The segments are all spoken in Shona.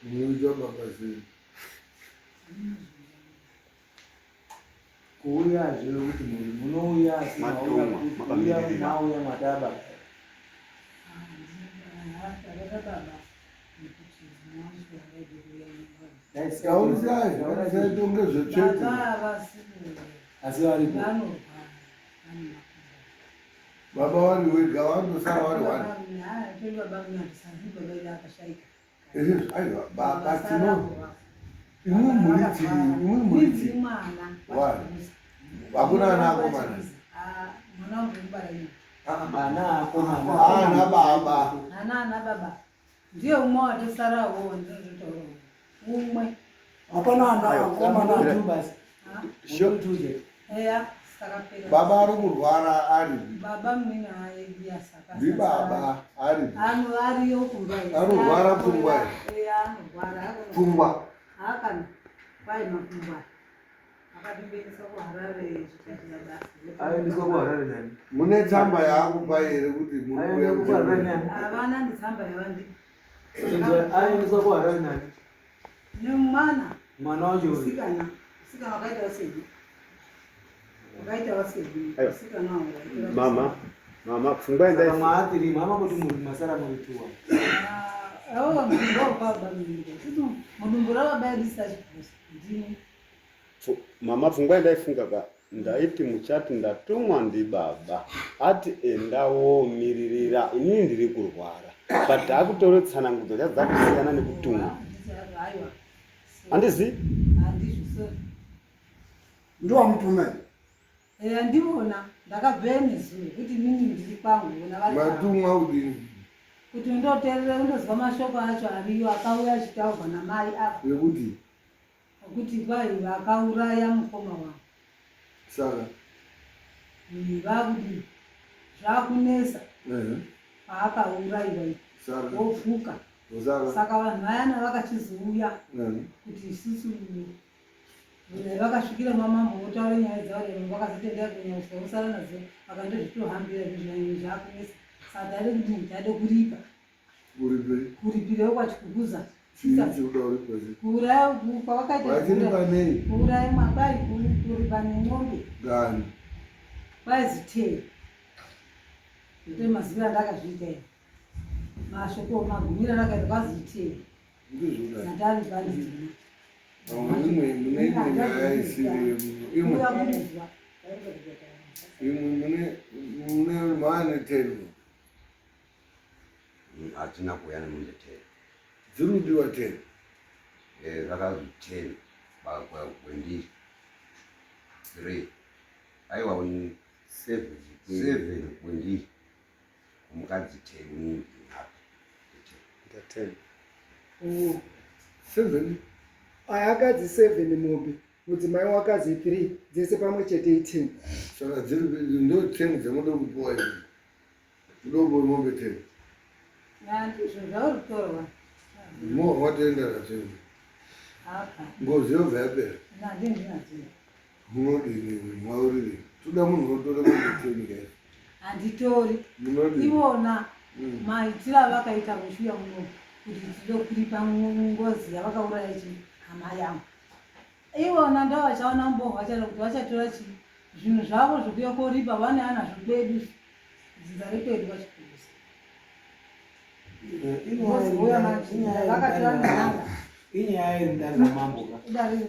Munoita baba sei? Kuuya hazvirevi kuti muri munouya asi mauya kuuya mauya madaba. Taurisai, taurisai tonge zvetsvete. Asi varipo. Baba vari wega vandosara vari wani. Aiwa baba tino imwe muri chii imwe muri chii wani hakuna ana akomana ana akomana ana baba ana baba ndiye umwe watosarawo ndinototaura umwe hapana ana akomana tu basi tuje eya sakapera baba ari kurwara ari baba munini ayebiya saka ndibaba ari ano ariyo kumba Anorwara pfungwa eya anorwara pfungwa haakana kwai mapfungwa akatomboendeswa kuharare zvikazvina basa aendeswa kuharare nani mune tsamba yaakupai here kuti muri kuuya aendeswa kuharare nani havana nditsamba yavandi aendeswa kuharare nani nemwana mwana wacho uyu musikana musikana wakaita wasei wakaita wasei Aiwa. musikana wangu wakaita Mama, mama, pfungwa saka endai. maatiri mama kuti muri masara muri tuwa awa mudumbu wababa mudumbu rababa yadisa chikusa ndini Mama, pfungwa endaifunga ka ndaiti muchati ndatumwa ndibaba ati enda womiririra inini ndiri kurwara but akutore tsanangudzo dzacho dzakusiyana nekutumwa aiwa handizi handizvo so ndiwamutuma eya ndivona ndakabveyo nezuro kuti inini ndiri kwangu vona vari kwavo. matumwa kudini kuti undoteerera undozwa mashoko acho ariyo akauya achitaurwa namai ava yekuti okuti kwai vakauraya mukoma wangu saka Vakudii zvakunetsa ehe, paakaurayiwa saka wopfuka saka saka vanhu vayana vakachizouya ehe. kuti isusu vakasvikira mamambo votaura nyaya dzavo lero vakazotendera kunyanya vosara nadzo vakandozvitohambira izvo zvakunetsa saka tade kuti tade kuripa Uripe kuripirewo kwachikukuza chii chikuda uripa chii kuuraya kwavakaita vachiripa nei kuuraya mwakwai kuripa nemombe gani kwaizitei ndo maziviro andakazviita ini mashoko magumiro andakaita kwazitei ndizvoda natari panzima pamwe imwe mune imwe nyaya isiri imwe uya kunzwa imwe mune mune maane teno Hatina kuuya nemombe 10. Dziri kudiwa 10. Eh, zvakazi 10 kwendiri. 3. Aiwa 7 7 kwendiri. Kumukadzi 10 unini hapi. 10. Oh. 7. Aya akadzi 7 mombe mudzimai wakazi 3 dzese pamwe chete i10. Saka dziri ndo 10 dzamuda kupiwa izvi. Mudombo wemombe ten. Handizvo zvauri kutorwa. Mo watenda ratenda. Ngozi yobva yapera. Munodini mwaurire. Toda munhu unotora mombe ten guys. Handitori. Munodini. Ivona maitiro avakaita mushuya muno kuti tide kuripa ngozi yavakauraya chi hama yangu. Ivona ndo vachaona mbohwa charo kuti vachatora chi zvinhu zvavo zvekuya koripa vane anazvo kwedu dzinza rekwedu vachikurusa. Inyaya iri mudare ramambo ka.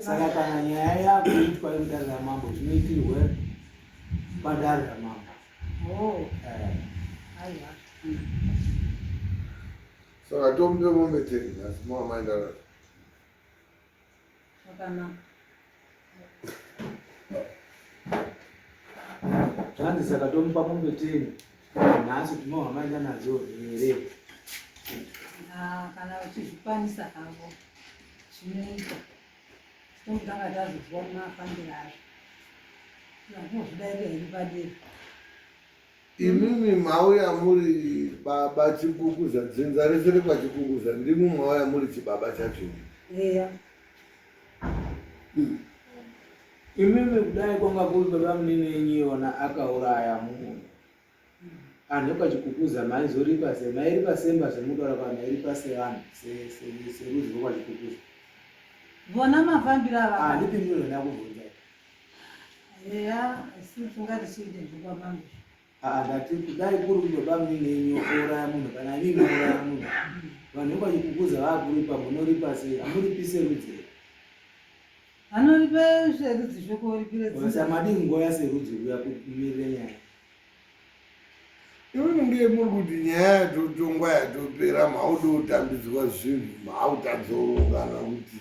Saka kana nyaya yakuitwa iri mudare ramambo zvinoitirwe padare ramambo. Oh. Aiwa. Saka tomupe mombe ten asi mamaenda nadzo. Zvakanaka. Zvanzi saka tomupa mombe ten nhasi tinohwa maenda nadzo here? Ah, kana vachizvikwanisa havo zvinoita totanga tazozwa mafambiro azvo tinozvidairira hedu padera. Imimi mauya muri baba Chikukuza, dzinza rese rekwaChikukuza ndimi mauya muri chibaba chacho. Eya. Imimi kudai kwanga kuri baba munini enyu yona akauraya munhu. Anhu ekwaChikukuza maizoripa sei? Mairipa semba zvemutaura kwa mairipa sevanhu serudzi rwekwaChikukuza. Vona mafambiro ava. Ah, ndipindure ndakubvunza. Eya, asi tingati chiite zvekwamambo. Ah, ndati kudai kuri kuti baba munini yenyu ouraya munhu kana imi mauraya munhu. Vanhu vekwaChikukuza vakuripa munoripa sei? Hamuripi serudzi here? Vanoripa serudzi zvekoripira dzinza. Madii kungoya serudzi kuya kumirire nyaya. Iwe munge muri kuti nyaya yatotongwa yatopera mauda kutambidzwa zvinhu mautadzoungana kuti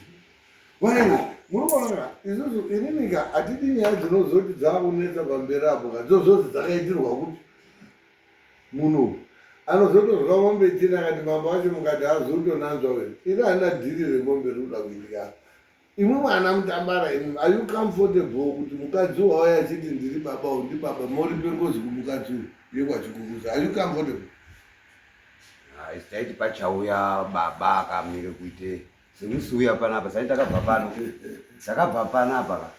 wai munoona isusu ininika hatidi nyaya dzinozoti dzakunetsa pamberi apo ka dzozoti dzakaitirwa kuti munhu anozotozwa mombe china akati mambo wacho mukati azotonanzwa we ini handina dhiri remombe rikuda kuitika Imwi mwana mutambara imwi are you comfortable kuti mukadzi wauya achiti ndiri baba uyu ndibaba moripe ngozi kumukadzi uyu yekwachikukuza are you comfortable? Hayi taiti pachauya baba akamire kuite semusi uya panapa sani takabva pano takabva panapa ka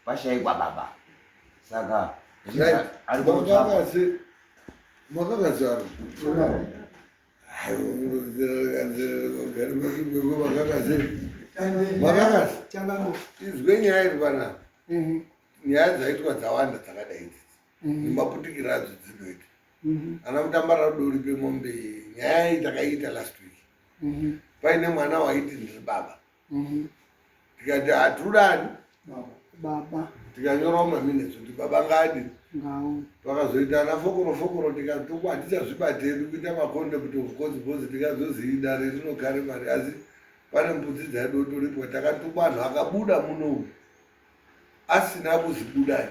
pashaikwa baba saka ari kutsvaka makakazara Izwe nyaya iri panapa. Mhm. Nyaya dzaitwa dzawanda dzakadai idzi. Mhm. Nemaputikiro adzo dzinoita. Mhm. Ana mutambara dori pemombe nyaya iyi takaiita last week. Paine mwana waiti ndiri baba. Mhm. Tikati hatirudani. Baba. Tikanyorawo maminutes kuti baba ngaadi. Vakazoita ana fokoro fokoro tikatukwa hatichazvibati hedu kuita makonde kuti of course because tikazozivi dare rinogare mari asi pane mbudzi dzaidotoripwa takatukwa anhu akabuda muno asina kuzibudai.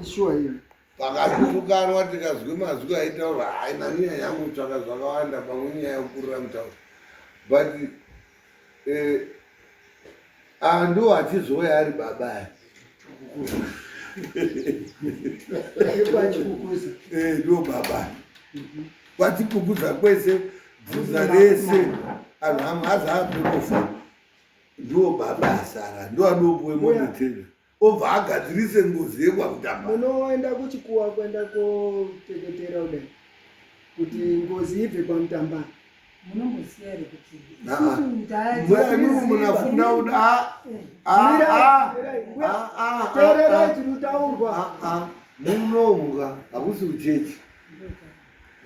Sure iyo. Pakatukanwa tikazwe mazwi aitaurwa hai nani nyaya yangu kutsvaka zvakawanda pamwe nyaya yokurira mutauro but eh, ah, ndiwo achizouya ari baba aya eh, ndiwo baba kwatikukuza kwese bvunza rese anhu amwe azaapekufa ndiwo baba asara ndiwo anopuwe mombe tena obva agadzirise ngozi yekwamutamba munoenda kuchikuwa kuenda koteketera kudai kuti ngozi ibve kwamutamba munombosiya here kuti teererai tinotaurwa munomuka hakusi kuchechi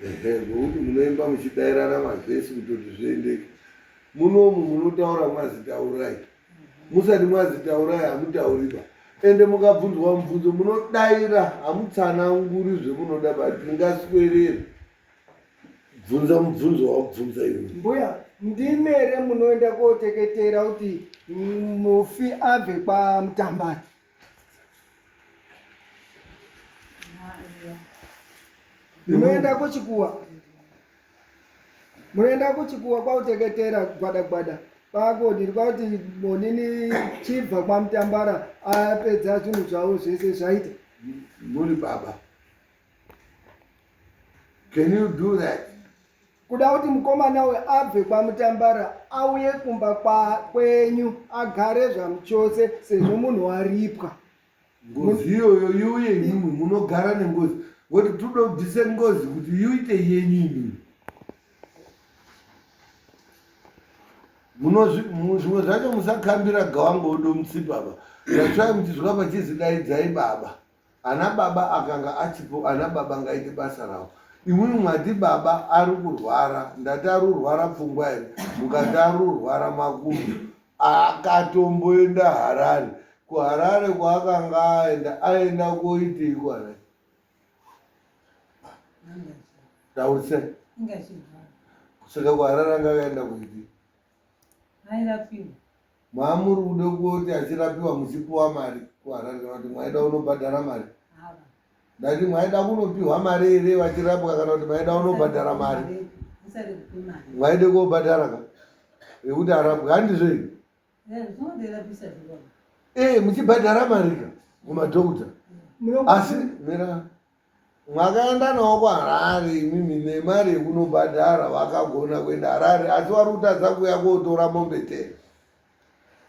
ehe ngokuti munoimba muchidairana mavhesi kutoti zviendeke munomu munotaura mwazitaurai musati mwazitaurai hamutauriba ende mukabvunzwa mubvunzo munodaira hamutsananguri zvemunoda but mungaswerere bvunza mubvunzo wabvunza iwe mbuya ndimi here munoenda koteketera kuti mufi abve kwamutambara munoenda kuchikuwa munoenda kuchikuwa kwauteketera gwada gwada kwakodiri kwakuti monini chibva kwamutambara apedza zvinhu zvavo zvese zvaita muri baba Can you do that? Kuda kuti mukomana uyu abve kwaMutambara auye kumba kwenyu agare zvamuchose sezvo munhu waripwa. Ngozi iyoyo iuye imwimwi munogara nengozi ngokuti toda kubvise ngozi kuti iite yenyu imwimwi. Zvimwe zvacho musakambira gawangodo mutsipa apa. That's why muchizwa pachizi daidzai baba. Ana baba akanga achipo ana baba ngaite basa rawo imwimwi mwati baba ari kurwara ndati ari kurwara pfungwa here mukati ari kurwara makumbo akatomboenda harare kuharare kwaakanga aenda aenda koitei kuharare taurise kusvika kuharare anga akaenda koitei airapiwa Maamuri kuda kuti achirapiwa muchipuwa mari kuHarare kana kuti mwaida unobhadhara mari? Ndati mwaida kunopiwa mari here vachirapwa kana kuti maida unobhadhara mari? Mwaida kobhadhara ka yekuti arapwe handizvo here? Eh, muchibhadhara mari ka kumadhokota asi mira Mwakaenda nawo kuHarare imimi nemari yekunobhadhara vakagona kuenda Harare asi vari kutadza kuuya kotora mombe ten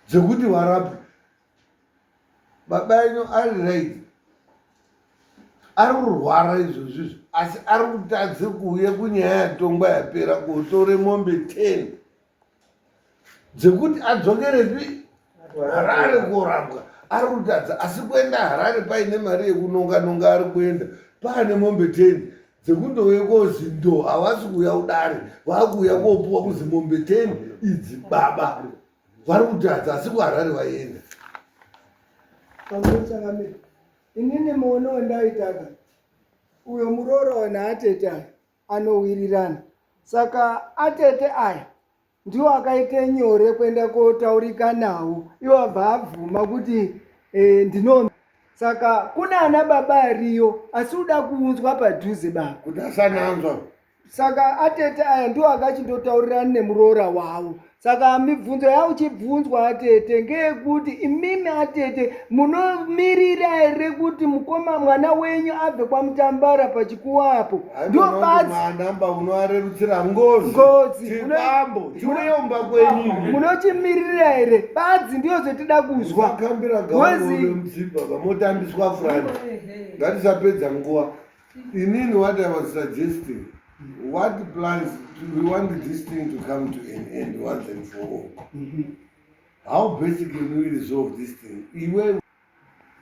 dzekuti varapwe. Baba enyu ari right. Ari kurwara izvozvi izvi asi ari kutadze kuuya kunyaya yatongwa yapera kotore mombe 10 dzekuti adzokerepi Harare korambwa. Ari kutadza asi kuenda Harare paine mari yekunonga nonga ari kuenda paane mombe 10 dzekundouye kozi ndo havasi kuuya kudare vakuuya kopuwa kuzi mombe 10 idzi baba vari kutadza asi kuHarare vaienda. Pamuchangamire inini muono wandaitaka uyo muroora uyo naatete aya anowirirana saka atete aya ndiwo akaita nyore kuenda kotaurika nawo iwo abva abvuma kuti e, ndino saka kuna ana baba ariyo asi uda kuunzwa padhuze baba kuti asananzwa Saka atete aya ndiwo akachindotaurirana nemuroora wavo. Saka mibvunzo yauchibvunzwa atete ngeyekuti imimi atete munomirira here kuti mukoma mwana wenyu abve kwaMutambara pachikuwa apo? Ndiwo badzi manamba unoarerutsira ngozi ngozi chibambo chiuyomba kwenyu munochimiririra here badzi ndiyo zvetida kuzwa kambira gaone mudzimba vamotambiswa front ngatisapedza nguva Inini what I was suggesting, what plans do we want this thing to come to an end once and for all? How best can we resolve this thing? Iwe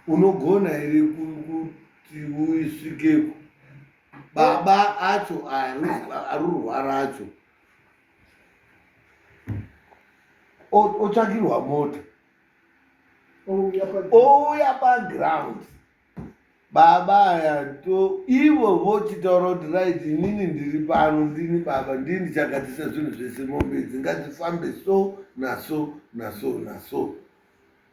unogona here kuti uisvikeko? Baba acho arurwara acho otsvakirwa mota ouya paground Baba aya to ivo vochitaura kuti right inini ndiri pano ndini baba ndini ndichagadzisa zvinhu zvese mombe idzi ngadzifambe so naso naso naso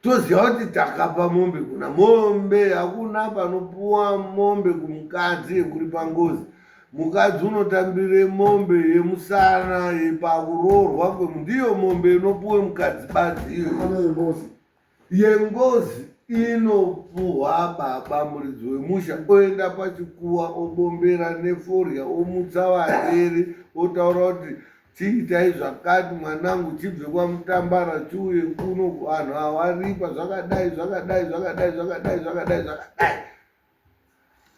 toziva kuti takapa mombe kuna mombe hakuna panopuwa mombe kumukadzi yekuripa ngozi mukadzi unotambire mombe yemusana yepakuroorwa kwemu ndiyo mombe inopuwe mukadzi badzi iyoyo Yengozi inopuhwa baba muridzi wemusha oenda pachikuwa obombera neforya omutsa varere otaura kuti chiitai zvakati mwanangu chibve kwamutambara chiuye kuno vanhu awaripa zvakadai zvakadai zvakadai zvakadai zvakadai zvakadai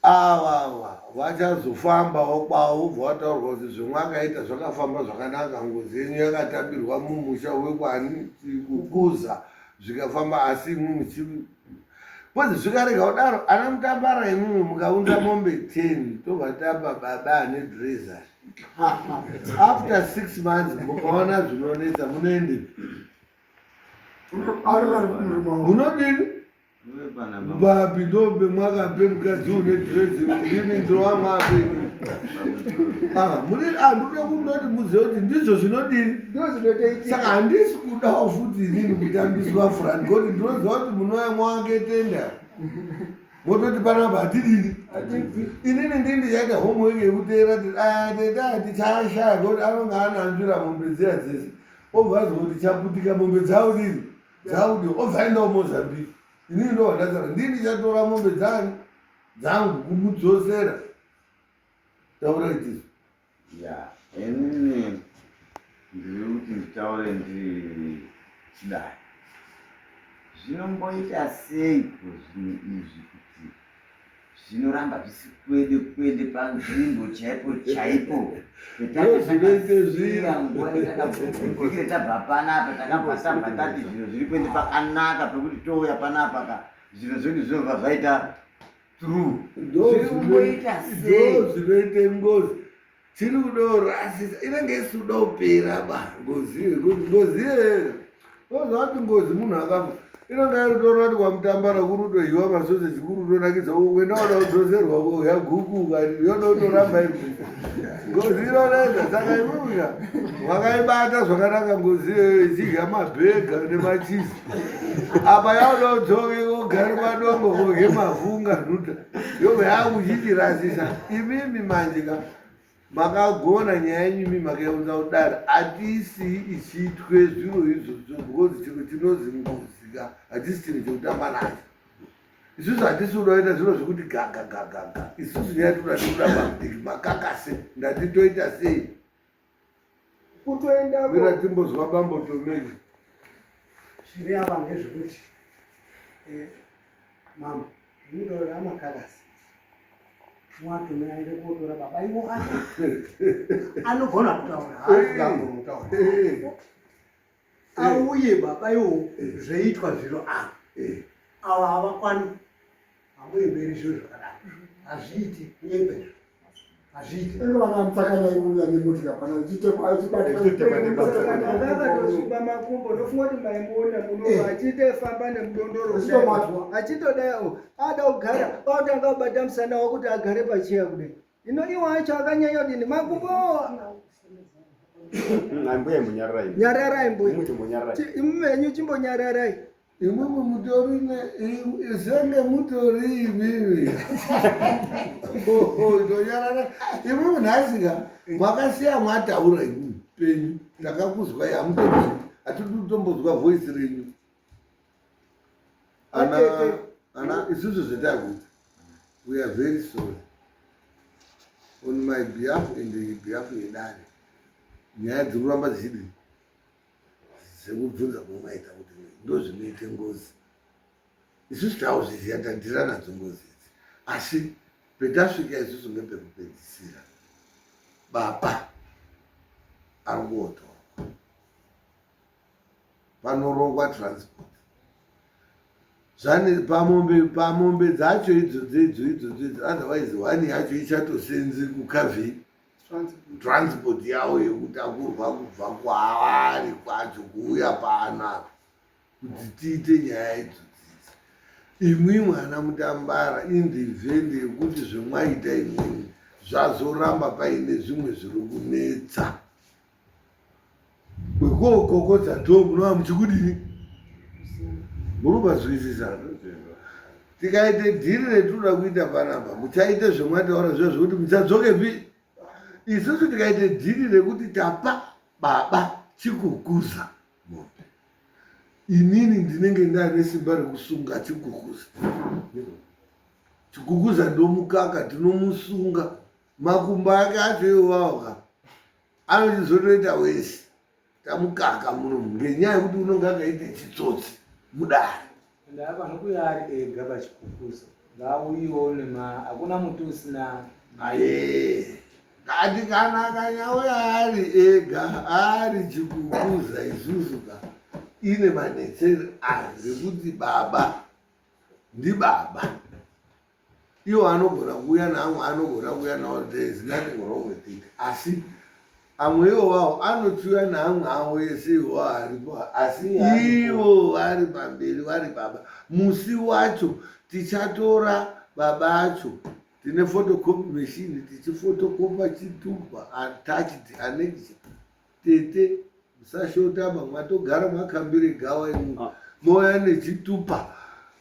Ava vachazofambawo kwavo vobva vataurwa kuti zvemwakaita zvakafamba zvakanaka, ngozi yenyu yakatambirwa mumusha wekwani kukuza zvikafamba asi imwi muchi kozi zvikarega kudaro ana mutambara imwimwi mukaunza mombe 10 tobva tapa baba ane dreza after 6 months mukaona zvinonetsa munoendepi munodini Babi ndombe mwakape mukadzi une dress ndini ndowamwape ah muri ah ndoda kundoti muzive kuti ndizvo zvinodini saka handisi kudawo futi inini kutambiswa furani ngoti ndinoziva kuti munouya mwake tenda mototi panapa hatidini inini ndini ndichaita homework yekuteera ti ah tenda tichashaya ngoti anonga ananzvira mombe dziya dzese obva azoti chaputika mombe dzavo dini Dzaudi obva aendawo Mozambique. Inini ndobva ndasara ndini ndichatora mombe dzani dzangu kumudzosera. Taura itizo. Ya, inini ndiri kuti nditaure ndiri chidai. Zvinomboita seiko zvinhu izvi kuti zvinoramba zvisikwede kwede panzvimbo chaipo chaipo nguva yatakabvikire tabva panapa takabva tabva tati zviro zviri kuende pakanaka pekuti touya panapa ka zviro zvedu zvinobva zvaita true zviri kumboita sei zvinoite ngozi Tiri kudorasisa inenge isi kuda kupera ba ngozi iyo ngozi iyoyo oziva kuti ngozi munhu akafa inonga yarutorwa kuti kwamutambara kuri kutohiwa masoseji kuri kutonakidza kuenda wada kudzoserwa koya guku ukati yoda kutoramba iri ngozi inonetsa saka imimika wakaibata zvakanaka ngozi iyoyo ichidya mabhega nemachizi apa yaoda kudzoke kogare padongo kodye mavhunga nhuta yobva yakuchichirasisa imimi manje ka makagona nyaya yenyu imi makaunza kudare hatisi ichiitwe zviro izvozvo because chiro chinozi ngozi ka hatisi chinhu chekutamba nacho isusu hatisi kuda kuita zviro zvekuti gaga gagaga isusu nyaya tikuda tikuda pamudiki makakase ndati toita sei kutoenda mira timbozwa bambo tomeki zviri apa ndezvekuti eh, mambo zvinotaura amakakasi. Watume aende kotora baba ivo acho anogona kutaura haasi kutaura auye baba iwo zveitwa zviro ava ava havakwani hamuemberi zviro zvakadaro hazviiti kunyepa izvo hazviiti akatosviba makumbo ndofunga kuti maimuona muno achitofamba nemudondoro achitodai ada kugara pautanga kubata musana wakuti agare pacheya kudai ino iwo acho akanyanya kudini makumbo Mbuya imbonyararai. Nyararai mbuya. Muchimbonyararai. Imenyu chimbonyararai. Imwimwi mutori senge mutori imimi. Ndonyarara. Imwimwi nhasi ka mwakasiya mwataura imwimwi penyu takakuzwai hamutozi hatidi kutombozwa voice renyu. Ana ana isusu zvetakuita. We are very sorry. On my behalf and the behalf yedare. Nyaya dziri kuramba dzichidii? Sekubvunza kwamaita kuti ndozvinoite ngozi. Isusu tauzviziva tadhira nadzo ngozi idzi. Asi petasvika isusu ngepekupedzisira. Baba ari kuotorwa. Panorongwa transport. Zvane pamombe pamombe dzacho idzodzo idzo idzodzo idzo otherwise one yacho ichatosenzi kukavhi transport yawo yekutakurwa kubva kwavari kwacho kuuya paanapa kuti tiite nyaya idzodzidzi imwimwi ana mutambara in the event yekuti zvemwaita imwimwi zvazoramba paine zvimwe zviri kunetsa kwekookokodza do munova muchikudini muri kubazwisisa tikaite dhiri retinoda kuita panapa muchaite zvemwataura zviya zvekuti muchadzokepi isusu tikaite dhiri rekuti tapa baba chikukuza mombe inini ndinenge ndane simba rekusunga chikukuza chikukuza ndomukaka tinomusunga makumbo ake acho iwawo ka anochizotoita wese tamukaka muno ngenyaya yekuti unonge akaita chitsotsi mudare ndava nokuya ari ega pachikukuza ngaauyiwo nema hakuna muti usina aye kati kana akanyauya ari ega ari chikukuza isusu ka ine manetseri ayo ngekuti baba ndibaba Iwo anogona kuuya naamwe anogona kuuya nawo there is nothing wrong with it asi amwe iwowawo anochiuya naamwe awo ese iwowawo aripo asi ivo vari pamberi vari baba musi wacho tichatora baba acho tine photocopy machine tichifotokopa chitupa attached annex Tete musashota apa mwatogara mwakambire gawa imwe ah. mouya nechitupa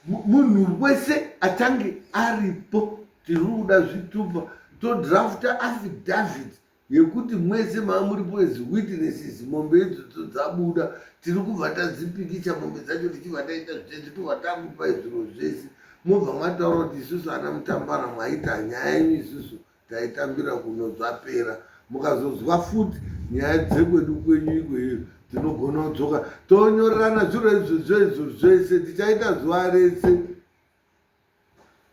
munhu wese achange aripo tiri kuda zvitupa todrafta affidavit yekuti mwese maamuripo as witnesses mombe idzodzo dzabuda tiri kubva tadzipikicha mombe dzacho tichibva taita zvitezi tobva takupai zviro zvese mobva mataura kuti isusu ana mutambara mwaita nyaya yenyu isusu taitambira kuno zvapera mukazonzwa futi nyaya dzekwedu kwenyu ikweyo tinogona kudzoka tonyorerana zviro izvozvo izvo zvese tichaita zuva rese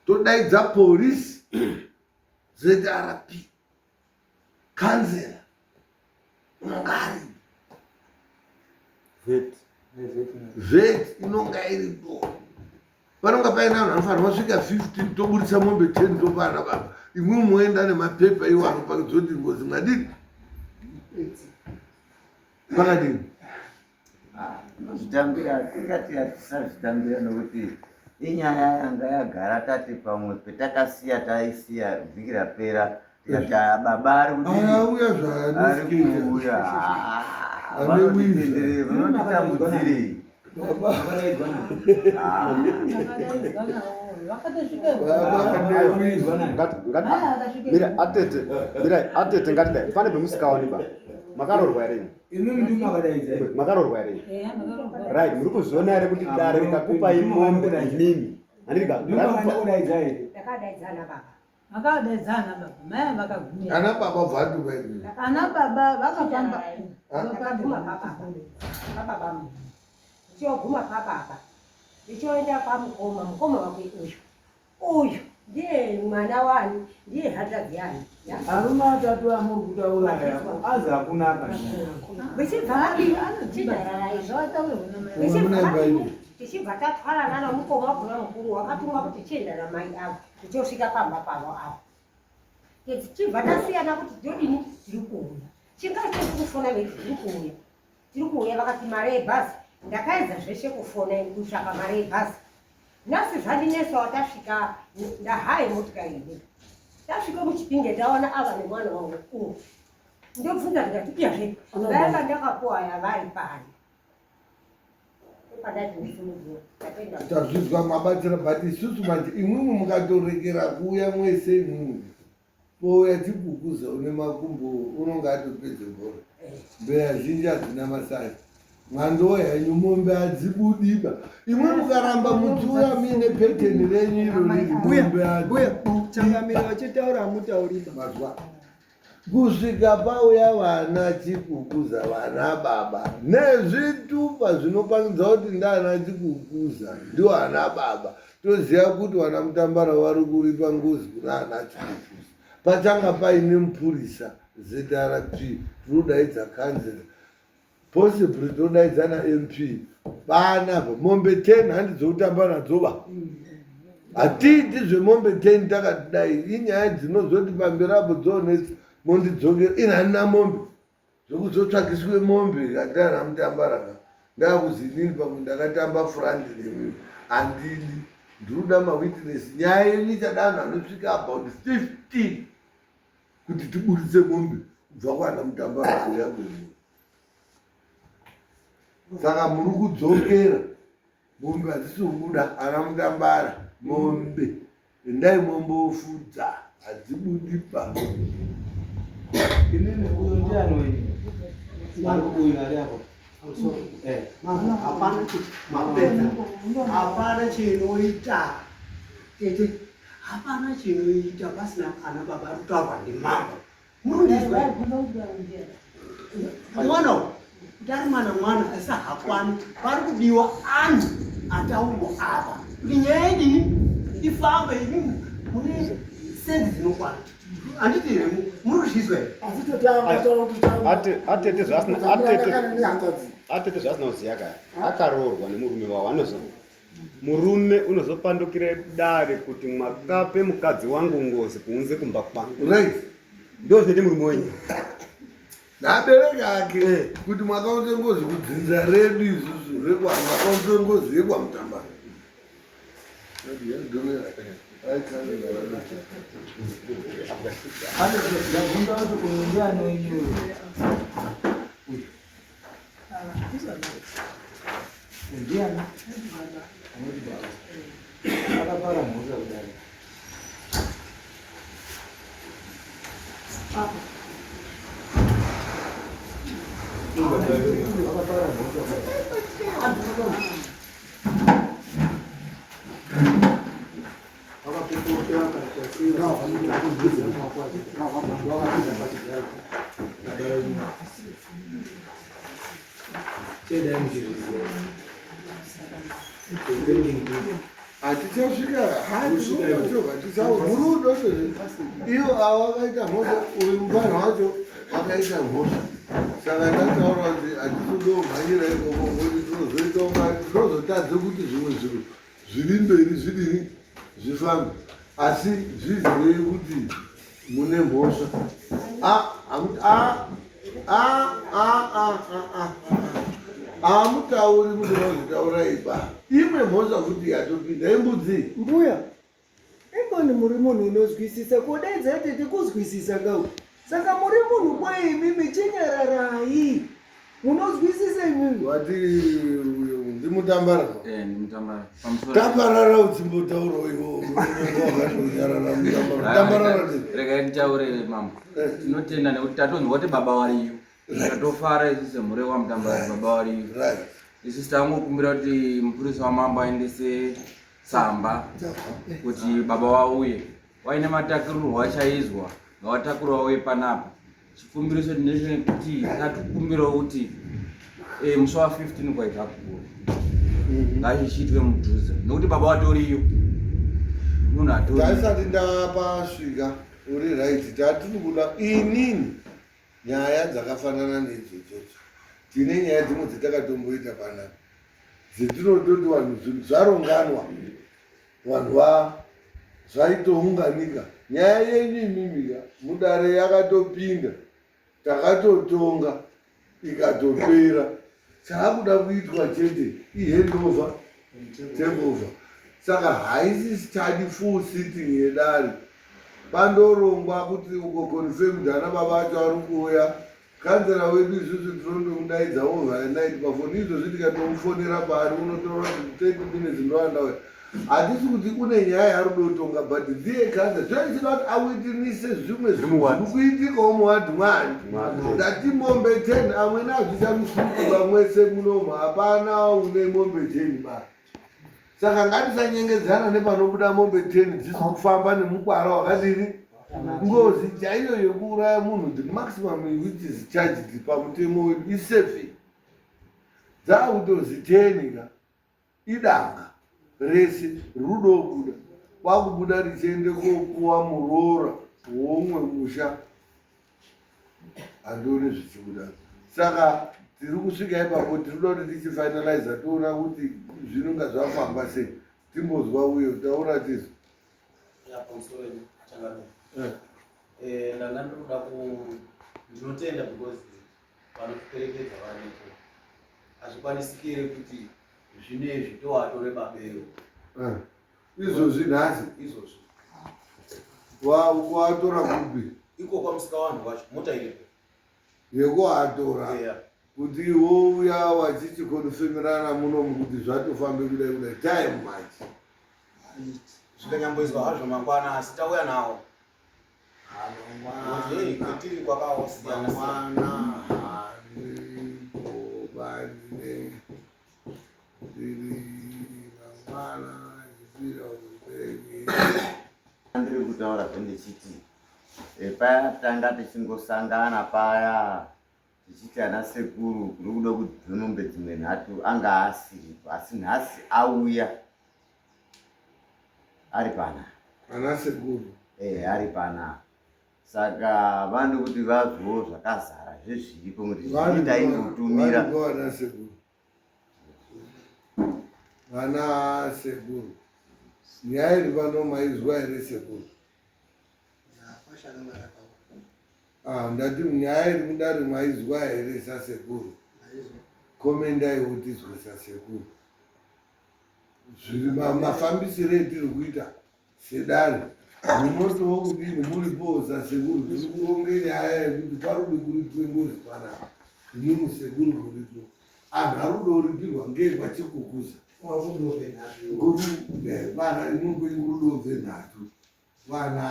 todaidza polisi zrp kanzera unonga aripo vet inonga iripo panonga paine vanhu vanofanira vasvika 15 toburitsa mombe 10 topana baba imwe moenda nemapepa iwo anopangidza kuti ngozi mwadini pakadini Tinozvitambira tingati hatisazvitambira nokuti inyaya yanga yagara tati pamwe petakasiya taisiya vhiki rapera tikati ah, baba ari kudii ari kuuya vanotitenderere vanotitambudzirei Atete, mirai, atete ngatidai. Pane pemusikaoni ba. Makarorwa here imi? Imimi ndimi makadaidza. Makarorwa here imi? Right, muri kuzviona here kuti dare rikakupai mombe imimi? Handiti ka? Ndimi makadaidza here? Ndakadaidza ana baba. Makadaidza ana baba. Mai vakagwinya. Ana baba bvatu vaini. Ana baba vakafamba. Vakaguma pababa. Pababa. Ndichoguma pababa. Ndichoenda pamukoma, mukoma wake uyu. Uyu. Ndiye mwana wani, ndiye hanzvadzi yani. Arume atatu amuri kutaura aya azi hakuna kana. Vechibva vadini? Vechibva vadini? Tichibva tatwarana namukoma wakona mukuru wakatumwa kuti chienda namai avo tichosvika pamba pavo avo. Tichibva tasiyana kuti todini tiri kuuya. Chingaa chiri kufona veti tiri kuuya. Tiri kuuya vakati mari yebhazi. Ndakaedza zveshe kufona kutsvaka mari yebhazi. Nhasi zvandinetsawo tasvika ndahaye motikari ini. Tasvika muchipinge taona ava nemwana wangu uyu. Ndobvunza ndikati iyazve vaya vandakapuwa aya vari pari. Tazvizwa mabatsira but isusu manje imwimwi mukatorekera kuuya mwese imwimwi Pouya chikukuza une makumbo unonga atopedze bhora. Mbeya zhinji hadzina masai. Mwandowo henyu mombe hadzibudiba. Imwe mukaramba muchiuya muine peteni renyu iro riri mombe Mbuya, changamire vachitaura hamutauriba. Mazwa. Kusvika pauya vana chikukuza vana baba nezvitupa zvinopangidza kuti ndana chikukuza ndiwo ana baba. Toziva kuti vana Mutambara vari kuripa ngozi kuna ana Chikukuza. Pachanga paine mupurisa ZRP tinodaidza kanzera possibly todaidza na MP panapa mombe 10 handi dzokutamba nadzo ba hatiiti zvemombe 10 takatidai inyaya dzinozoti pamberi apo dzoonetsa mondidzokera ini handina mombe Zvekuzotsvakiswe mombe kandana mutambara ka ndakuzi inini pamwe ndakatamba front nemi handidi ndinoda mawitness nyaya yenyu ichada vanhu vanosvika about 15 kuti tiburitse mombe kubva kwana mutambara kuuya kwemuri saka muri kudzokera mombe hadzisi kubuda ana mutambara mombe Endai mombofudza hadzibudi pa. Inini uyo ndiani wenyu? Ari uyu ari apo. Eh. Mambo hapana mapedza. Hapana chinoita. Tete hapana chinoita pasina ana baba ari kutaurwa ndimambo. Murundizwa. Mwana uyu kuti ari mwana mwana asi hakwani pari kudiwa anhu ataurwa apa kuti nyaya idini ifambe imi mune sendi dzinokwana handiti here muri kuzvizwa here atete zvaasina kuziva kaya akaroorwa nemurume wavo anozo Murume unozopandukire dare kuti mwakape mukadzi wangu ngozi kuunze kumba kwangu. Right. Ndo zvinoite murume wenyu. Nabereki ake eh. kuti mwakaunze ngozi kudzinza redu isusu rekwa mwakaunze ngozi yekwamutambara. Ndabvunza kuti uyu ndiani wenyu uyu? Ndiani? Anoti baba. Akapara mhosva kudai. Akapara mhosva kudai. Hatichasvika murudo iyo avo akaita mhosva uyu mufanha wacho akaita mhosva saka ndataura kuti hatisidomhanyira ikoko ngokuti tinozoita tinozotadze kuti zvimwe zviro Zviri mberi zvidini zvifambe asi zvizivei kuti mune mhosva. Hamutauri kuti mazvitaura iba imwe mhosva kuti yatopinda imbudzi. Mbuya imboni muri munhu unozwisisa kudaidza tete kuzwisisa kau Saka muri munhu kwaye imimi chinyararai. Munozwisisa imimi. Wati ndimutambara. Eh, ndimutambara. Pamusoro. Tambarara uchimbotaura iwe wakatonyarara mutambara. Tambarara. Regai nditaure mambo. Eh. Tinotenda nekuti tatonzwa kuti baba wariyo. Tatofara isu semhuri yekwamutambara baba wariyo. Right. Isu tangokumbira kuti mupurisa wamambo aendese tsamba kuti baba wauye. Waine matakirirwo achaizwa ngawatakurwe wauye panapa. Chikumbiriso ndechekuti tatukumbirawo kuti eh, musi wa 15 kwaita kukura ngachichiitwe mudhuze nekuti baba watoriyo. Munhu atori. Ndasati ndapasvika uri right tatiri kuda inini nyaya dzakafanana neidzodzo tine nyaya dzimwe dzatakatomboita panapa dzetinototi vanhu zvinhu zvaronganwa vanhu va zvaitounganika nyaya yenyu imimika mudare yakatopinda takatotonga ikatopera chaakuda kuitwa chete ihandover takeover saka haisi study full sitting yedare pandorongwa kuti uko confirmed ana baba acho ari kuuya kanzera wedu isusu tinondomudaidza overnight pafoni izvozvi tikatomufonera paari unotora kuti 30 minutes ndoandauya Hatisi kuti une nyaya yaari kudotonga but ndiye kanza zvoichida kuti awitinise zvimwe zvinhu zviri kuitikawo muwadhi mwani ndati mombe 10 amwene hazvichamisikuba mwese munomu hapana une mombe 10 ba saka ngatisanyengedzana nepanobuda mombe 10 dzisi kufamba nemukwara wakadini ngozi chaiyo yekuuraya munhu the maximum which is charged pamutemo wedu iseven dzakutozi 10 ka Idanga rese rudobuda kwakubuda richiende kopuwa muroora woumwe musha handioni zvichibuda saka tiri kusvika ipapo tiri kuda kuti tichifinaliza toona kuti zvinonga zvafamba sei timbozwa uyo taura tizo eh. Eh, ndanga ndinoda ku ndinotenda because vanotiperekedza varipo hazvikwanisiki here kuti zvinezvi toatore babero eh, izvozvi nhasi izvozvi watora kupi iko kwamusika wanhu wacho mota iripo yekuatora kuti wouya wachichikonfemerana munomu kuti zvatofambe kudai kudai time manje zvikanyamboizwa hazvo mangwana asi tauya nawo Kwetiri kwakasiyana mangwana handiko bandine ndiri mangwana ndipira kubereki ndiri kutaura zvendichiti eh, paya tanga tichingosangana paya tichiti ana sekuru kuri kuda kubve mombe dzimwe nhatu anga asiripo asi nhasi auya ari pana ana sekuru eh ari pana saka vanoda kuti vazwewo zvakazara zvezviripo kuti zvii taingotumira vana sekuru vana sekuru nyaya iri pano maizwa here sekuru Ah, ndati nyaya iri mudare maizwa here sasekuru komendaiwo tizwe sasekuru zviri mafambisiro etiri kuita sedare munotiwo kudini muripowo sasekuru tiri kuronge nyaya yekuti parikude kuripwe ngozi panapa imimi sekuru muripo anhu ari kuda kuripirwa ngei kwachikukuza vana imimi kwenyu kuri kudobve nhatu vana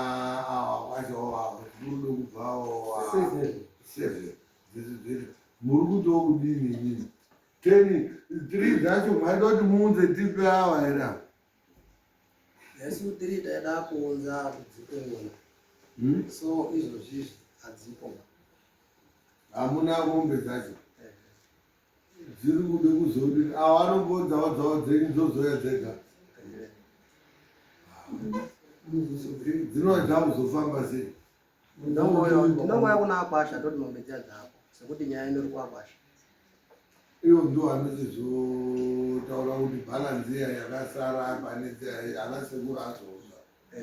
ava kwacho ava tiri kuda kubvawo seven muri kutiwo kudini imimi Ten, three dzacho maida kuti muunze tipe awa here apa? Nesu three taida kuunza dzipo Hmm? So izvozvizvi hadzipo. Hamuna mombe dzacho. Dziri kude kuzodini? Awa anongoudzawo dzawo dzenyu dzozouya dzega. Dzinova dzakuzofamba sei? Ndinongouya kuna akwasha toti mombe dziya dzako sekuti nyaya indori kuakwasha. Ivo ndo vanochizotaura kuti bhalanzi iya yakasara pane ana sekuru azoza.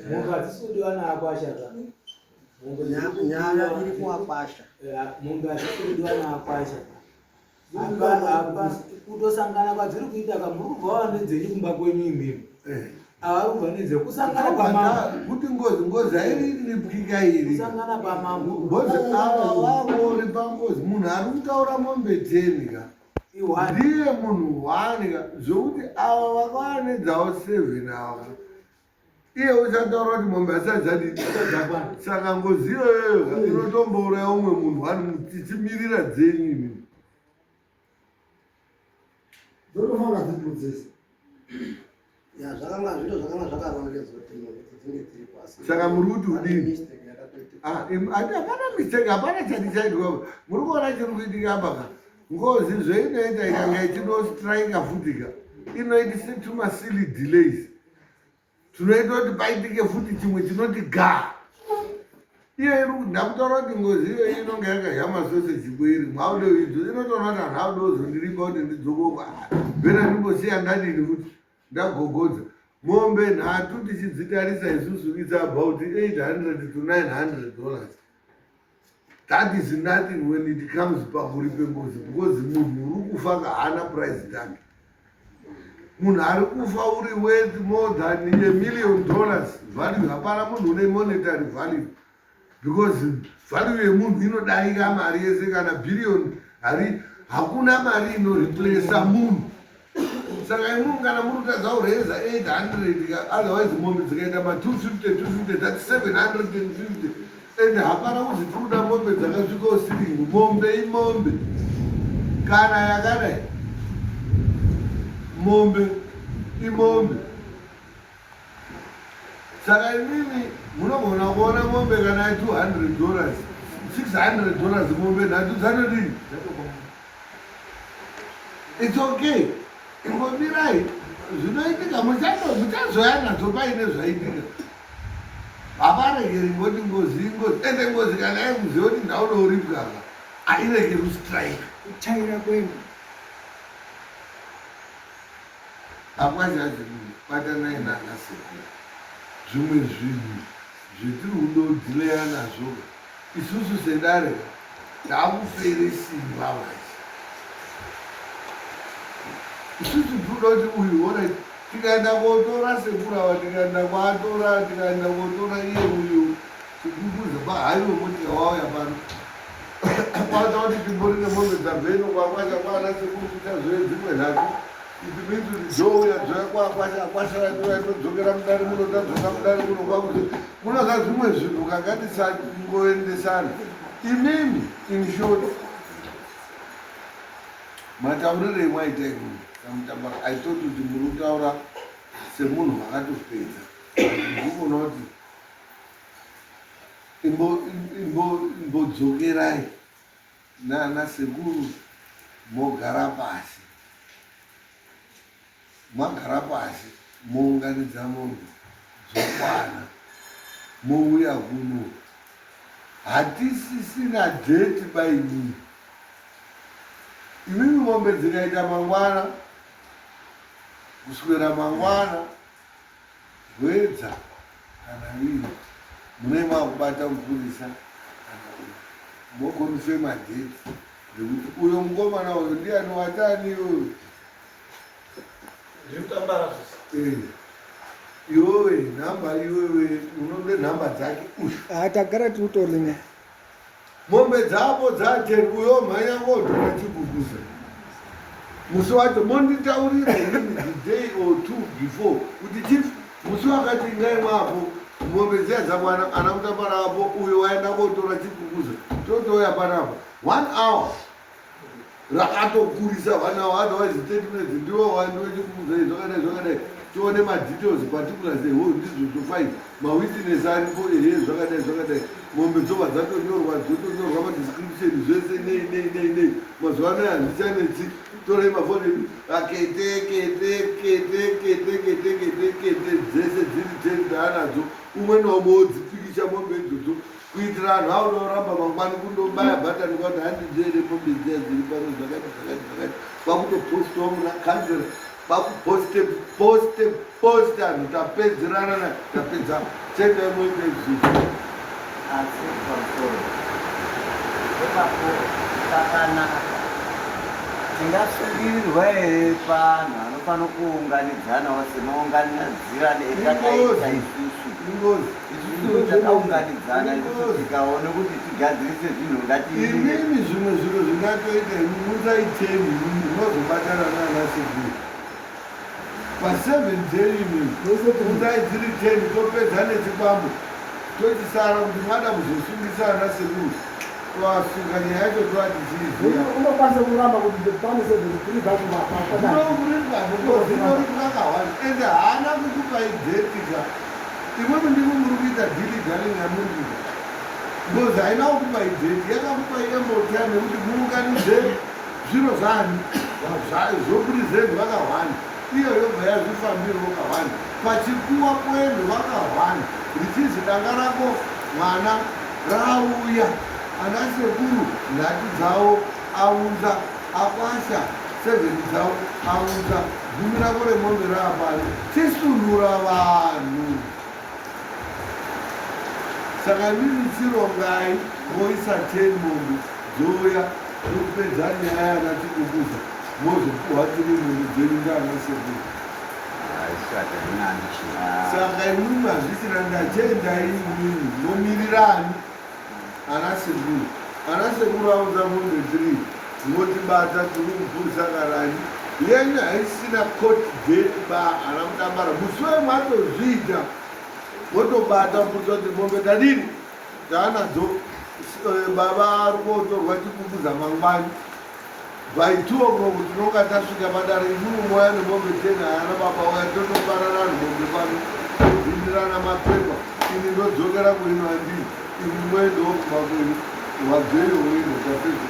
Mombe hadzisi kudiwa naakwasha ka. Nyaya iri kuakwasha. Mombe hadzisi kudiwa naakwasha. Kutosangana kwadziri kuita ka muri kubva vava nedzenyu kumba kwenyu imimi. Eh. Ava kubva nedze kusangana kwamambo. Kuti ngozi ngozi hairipwika iri. Kusangana kwamambo. Ngozi ava vangori pangozi munhu ari kutaura mombe teni ka. Ndiye munhu one ka zvokuti ava vakava nedzawo seven ava. Iye uchataura kuti mombe asati dzadii saka ngozi iyoyoyo inotombouraya umwe munhu wani tichimirira dzenyu imimi. Dzotofanira dziripo dzese. Ya zvakanga zvito zvakanga zvakarongedzwa kuti mombe dzinge dziripo asi. Saka muri kuti Pane udini? mistake yakatoitika. Ah, hapana mistake, hapana chati chaitwa. Muri kuona chiri kuitika apa ka? Ngozi zveinoita ikanga ichinostrika futi ka, inoitisa tuma silly delays. Tunoita kuti paitike futi chimwe chinoti gaa. Iyo iri ndakutaura kuti ngozi iyoyi inonge yakadya masoseji kweiri mwaude idzo inotoona kuti anhu aude kuzondiripa kuti ndidzokoko bhera ndimbosiya ndadini futi ndagogodza mombe nhatu tichidzitarisa isusu its about 800 to 900 dollars that is nothing when it comes pakuripe ngozi because munhu uri kufa kahaana price tag munhu ari kufa uri worth more than a million dollars value hapana munhu une monetary value because value yemunhu inodarika mari yese kana billion hari hakuna mari inoreplaca munhu saka imimi kana muri kutadza kureza 800 otherwise mombe dzikaita ma 250 250 that's 750 and hapana kuzi tiri kuda mombe dzakasvika usiringu mombe imombe kana yakadai mombe imombe saka imimi munogona kuona mombe kana ya 200 dollars 600 dollars mombe nhatu dzanodini its okay ingomirai zvinoitika muchazoya nadzo paine zvaitika havaregeri ngoti ngozi ingozi ende ngozi kana yaikuziva kuti ndaunouripwaka hairegeri kustrike kuchaira kwenu Akwazhazi batanai nana sekuru zvimwe zvinhu zvetiri kudodileya nazvo ka isusu sedare ka takupere simba manje isusu tiri kuda kuti uyu orit tikaenda kotora sekuru ava tikaenda kwatora tikaenda kotora iye uyu chikukuza pahaiwe motika wauya pano kwata kuti timbori nemombe dzabveno kwakwasha kwana sekuru kuchazouye dzimwe nhatu it means kuti dzouya dzouya kwakwasha kwasara touya todzokera mudare muno tadzoka mudare muno kwakuti munoza zvimwe zvinhu kakatisangoendesana imimi in short mataurirei mwaita imimi kamutamba i thought kuti muri kutaura semunhu wakatopedza ndikuona kuti Imbodzokerai nana sekuru mogara pasi. Magara pasi mounganidza mombe dzokwana mouya kuno. Hatisisina date baimii. Imimi mombe dzikaita mangwana kuswera mangwana Hwedza kana viri mune makubata mupurisa kana uyu mokonfema date nekuti uyo mukomana uyo ndiyani watani iwewe eh, iwewe nhamba iwewe unode nhamba dzake uyu ah, tagara tiri kutoringa Mombe dzavo dzaten uyo mhanya kotora chiguguza musi wacho monditaurira inini the day or two before kuti chief musi wakati ingai mwapo mombe dziya dzakwana ana kutambara apo uyo waenda kotora chiguguza totouya panapa one hour rakatokurisa one hour otherwise 30 minutes ndiwo wandiwechikuudza zvakadai zvakadai tione madetails particulars eho ndizvo to five mawitness aripo ehe zvakadai zvakadai mombe dzobva dzatonyorwa dzotonyorwa madescription zvese nei nei nei nei mazuva anaya handichanetsi torai mafoni edu akete kete kete kete kete kete kete dzese dziri ten taanadzo umwe naumwe wodzipikicha mombe idzodzo kuitira anhu aunoramba mangwani kundobaya bhatani kwati handinzvere mombe dziya dziri pano zvakati zvakati zvakati kwakutopostawo muna kanzera kwakuposte poste poste anhu tapedzerana na tapedza chendai moita izvizvi asi pamusoro ipapo pakanaka Tingasungirirwa here paanhu anofanira kuunganidzanawo semaunganidzirane etakaita isusu? Isusu takaunganidzana isusu tikaona kuti tigadzirise zvinhu ngatiimire. Imimi zvimwe zviro zvingatoita imi musaiteni imimi munozobatana nana sekuru paseven dzenyu imimi unzai dziri ten topedza nechikwambo tochisara kuti mada kuzosungisa ana sekuru toasunga nyaya yacho toati chiiziya unokwanisa kuramba kuti pane 73 vacho vapainorinwa kahwani ende haana kukupai dheti ka imwemi ndimi muri kuita dhili dhali yamuri kuita ngozi haina kukupai dheti yakakupai emotime yekuti muunganidze zviro zvani zvopurizeni vakahwani. Iyo yobva yazvifambirawo kahwani. Pachikuwa poendwa kahwani richizi danga rako mwana rauya. Ana sekuru nhatu dzavo aunza akwasha sevheni dzavo aunza gumi rako remombe raapano. Chisunura vanhu. Saka imimi chirongai moisa 10 mombe dzouya topedza nyaya yana Chikukuza mozopuhwa tiri mombe dzenyu ndana sekuru. Saka imimi hazvisina ndachiendai imimi momirirani ana sekuru. Ana sekuru aunza mombe 3 motibata tiri kupurisa karani yenyu haisina court date ba ana mudambara musi wematozviita votobata mupurisa kuti mombe tadini taanadzo eh, baba ari kotorwa chikukuza mangwani by two o'clock tinonga tasvika padare imimi moya nemombe ten ayana baba uya totopanana mombe pano tobvindirana mapepa ini ndodzokera kuino andii imi moendawo kumba kwenyu wabveyo woino tapedza.